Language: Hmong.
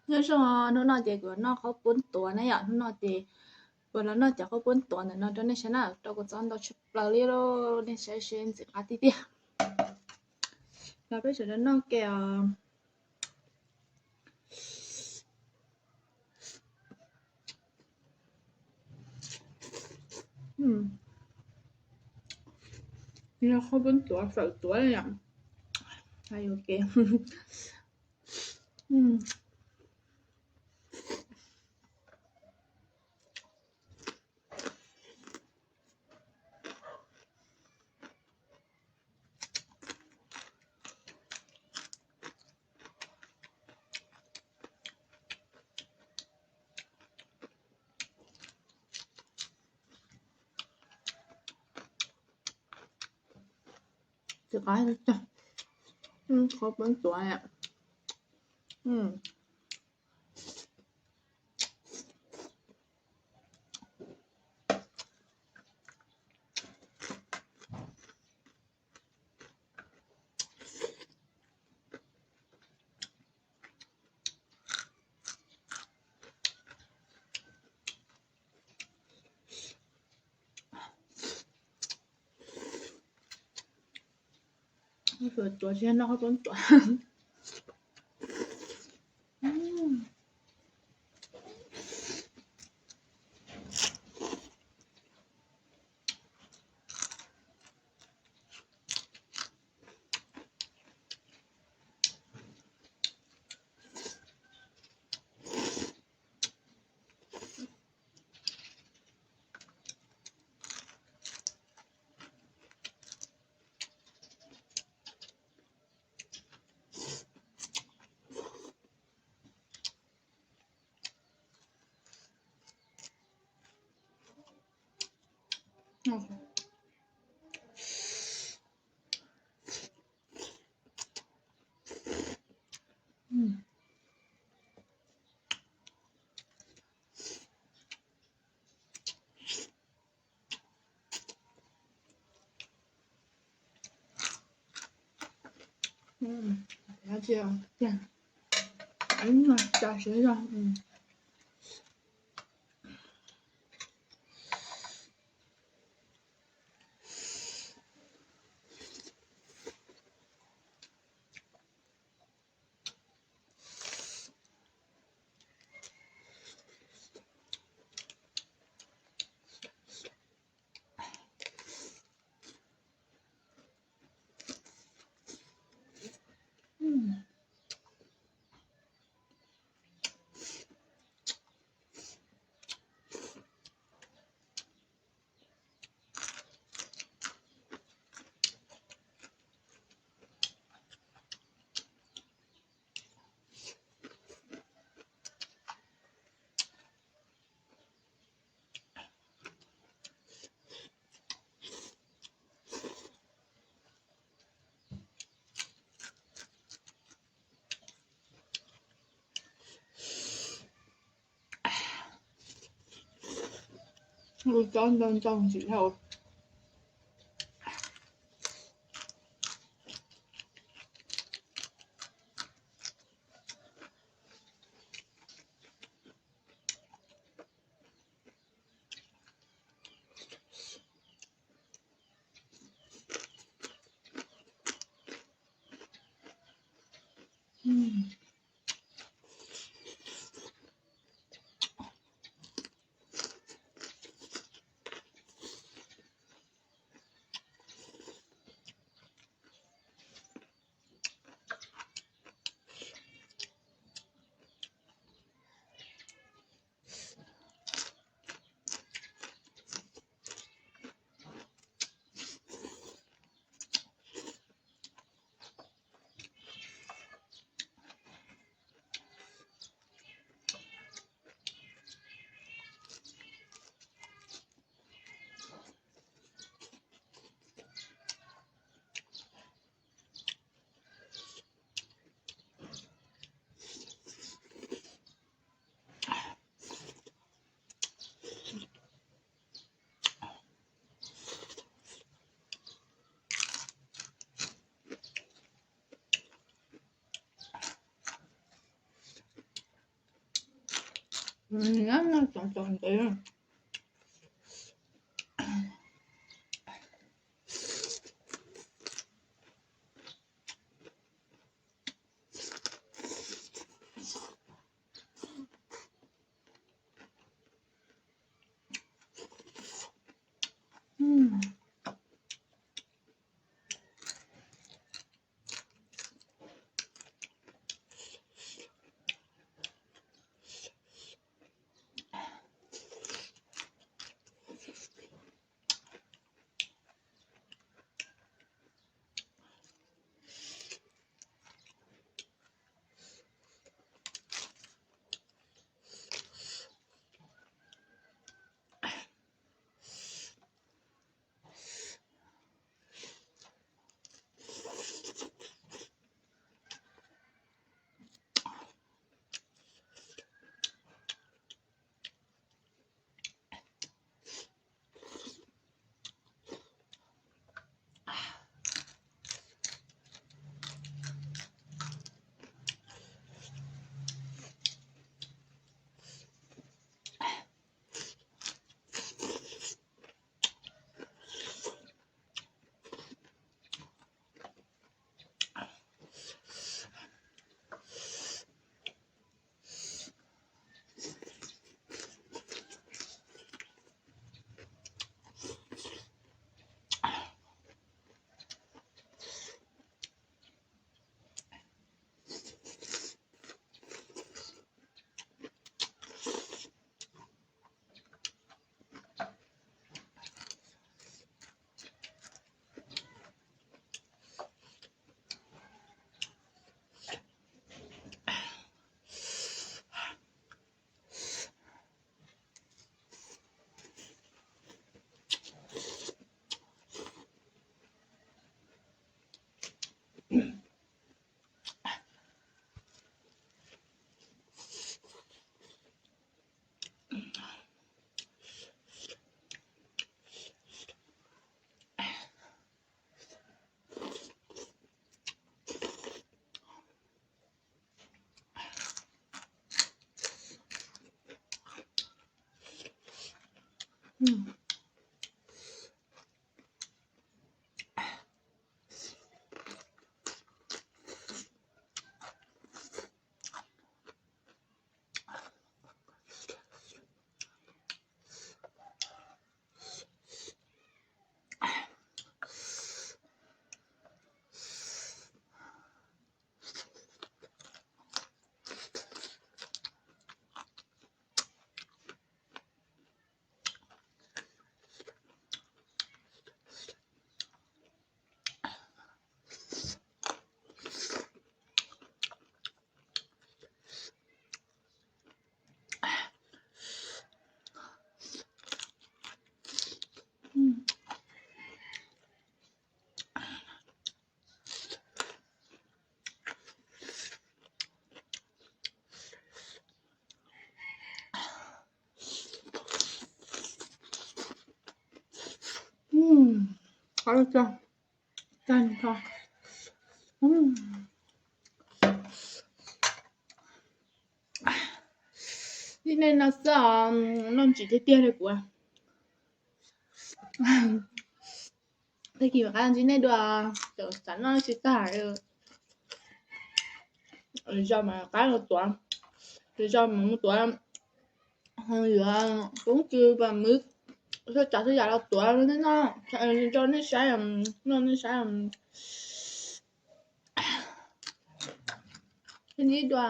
Nyob zoo, hnub no ces kuv noj qhaub poob tuav na yom, hnub no ces kuv los noj cov qhaub poob tuav ntawm no rau nej saib na, rau kuv txob ntau tshaj plaws li lauj, nej saib seb ntxim qab tiag tiag. Los peb sawv daws noj ke os. Noj qhaub poob tuav fawm tuav yom. Qhaub poob tuav. Tuav tsis noj qhaub poob tuav. Lub tsob ntau ntau ntsim dhau. Nyob no txoom txoom ntev. Qab tag tag. Ib nej no xwb os, noj ntsim tiag tiag li kuv. Tag kis mam qab ntsib nej dua, tseem xav noj tsis tag. Zog mas qab los tuav, zog mas mus tuav, yuav poob kws pas mws, xyov tsav xyov yam los tuav noj, nrog nej saib, nrog nej saib. Ntsib dua.